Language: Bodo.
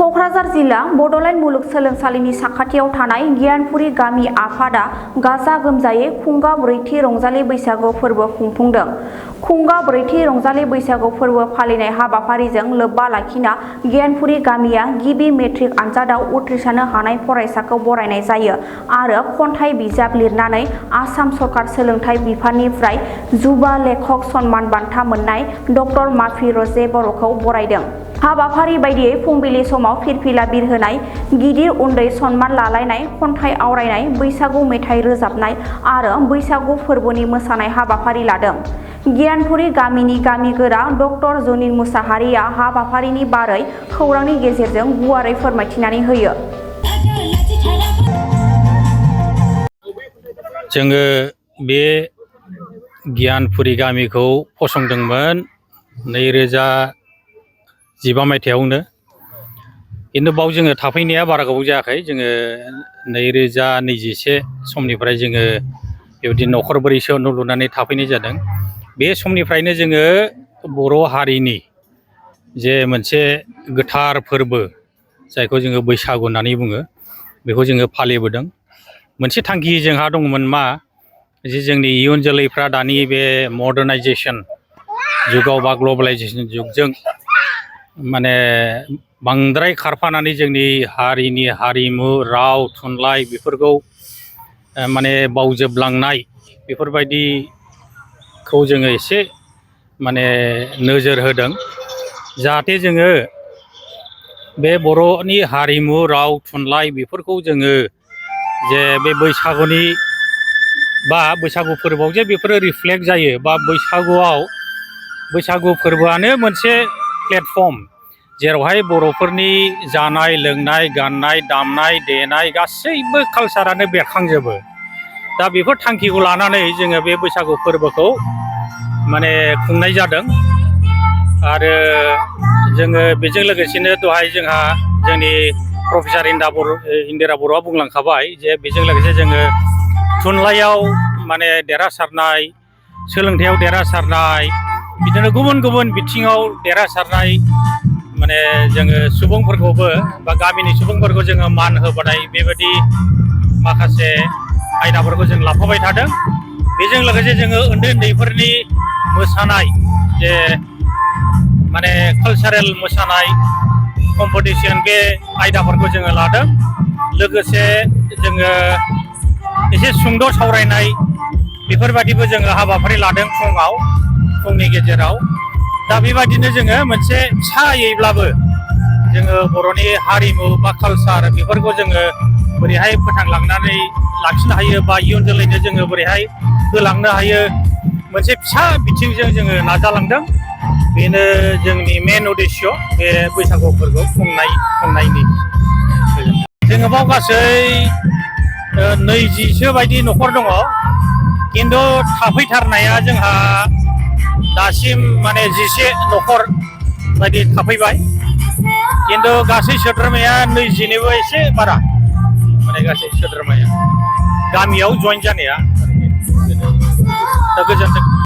क'क्राझार जिल्ला बड'लेण्ड मुलुगसोलोंसालिनि साखाथियाव थानाय गियानपुरी गामि आफादा गाजा गोमजायै खुंगा ब्रैथि रंजालि बैसागु फोरबो खुंफुंदों। खुंगा ब्रैथि रंजालि बैसागु फोरबो फालिनाय हाबाफारिजों लोब्बा लाखिना गियानपुरी गामिया गिबि मेट्रिक आनजादाव उथ्रिसारनो हानाय फरायसाखौ बरायनाय जायो आरो खन्थाइ बिजाब लिरनानै आसाम सरकार सोलोंथाइ बिफाननिफ्राय जुबा लेखक सन्मान बान्था मोननाय डक्टर माफि रजे बर'खौ बरायदों। हाबाफारि बायदियै फुंबिलि समाव फिरफिला बिरहोनाय, गिदिर उन्दै सन्मान लालायनाय, खन्थाइ आवरायनाय, बैसागु मेथाइ रोजाबनाय आरो बैसागु फोरबोनि मोसानाय हाबाफारि लादों। गियानपुरी गामिनि गामिगोरा डक्टर जनिल मुसाहारिया हाबाफारिनि बारै खौरांनि गेजेरजों गुवारै फोरमायथिनानै होयो। जोङो बे गियानपुरी गामिखौ फसंदोंमोन 2015 मायथाइयावनो। खिन्थु बाव जोङो थाफैनाया बारा गोबाव जायाखै। जोङो 2021 समनिफ्राय जोङो बेबायदि न'खरब्रैसो न' लुनानै थाफैनाय जादों। बे समनिफ्रायनो जोङो बर' हारिनि जे मोनसे गोथार फोरबो जायखौ जोङो बैसागु होननानै बुङो, बेखौ जोङो फालिबोदों। मोनसे थांखि जोंहा दंमोन मा, जे जोंनि इयुन जोलैफ्रा दानि बे मडार्नाइजेसन जुगाव बा ग्लबेलाइजेसन जुगजों माने बांद्राय खारफानानै जोंनि हारिनि हारिमु, राव, थुनलाइ बेफोरखौ माने बावजोबलांनाय, बेफोरबायदिखौ जोङो एसे माने नोजोर होदों। जाहाथे जोङो बे बर'नि हारिमु, राव, थुनलाइ बेफोरखौ जोङो जे बे बैसागुनि बा बैसागु फोरबोआव जे बेफोरो रिफ्लेक्ट जायो, बा बैसागु फोरबोआनो मोनसे प्लेटफर्म जेरावहाय बर'फोरनि जानाय लोंनाय, गाननाय, दामनाय देनाय गासैबो कालसारानो बेरखांजोबो। दा बेफोर थांखिखौ लानानै जोङो बे बैसागु फोरबोखौ माने खुंनाय जादों। आरो जोङो बेजों लोगोसेनो दहाय जोंहा जोंनि प्रफेसार इन्दिरा बर'आ बुंलांखाबाय जे बेजों लोगोसे जोङो थुनलाइयाव माने देरहासारनाय, सोलोंथाइयाव देरहासारनाय, बिदिनो गुबुन गुबुन बिथिङाव देरहासारनाय माने जोङो सुबुंफोरखौबो बा गामिनि सुबुंफोरखौ जोङो मान होबोनाय, बेबायदि माखासे आयदाफोरखौ जों लाफाबाय थादों। बेजों लोगोसे जोङो उन्दै उन्दैफोरनि मोसानाय, जे माने कालसारेल मोसानाय कम्पिटिसन, बे आयदाफोरखौ जोङो लादों। लोगोसे जोङो एसे सुंद' सावरायनाय बेफोरबायदिबो जोङो हाबाफारि लादों फुंनि गेजेराव। दा बेबायदिनो जोङो मोनसे फिसायैब्लाबो जोङो बर'नि हारिमु बा कालसार बेफोरखौ जोङो बोरैहाय फोथांलांनानै लाखिनो हायो, बा इयुन जोलैनो जोङो बोरैहाय होलांनो हायो, मोनसे फिसा बिथिंजों जोङो नाजालांदों। बेनो जोंनि मेन उद्देश्य बे बैसागु फोरबो खुंनायनि। जोङो बाव गासै 20सो बायदि न'खर दङ। खिन्थु थाफैथारनाया जोंहा दासिम माने 11 न'खर बायदि थाफैबाय। खिन्थु गासै सोद्रोमाया 20निबो एसे बारा, माने गासै सोद्रोमाया गामियाव जइन जानाया। दा गोजोन्थों।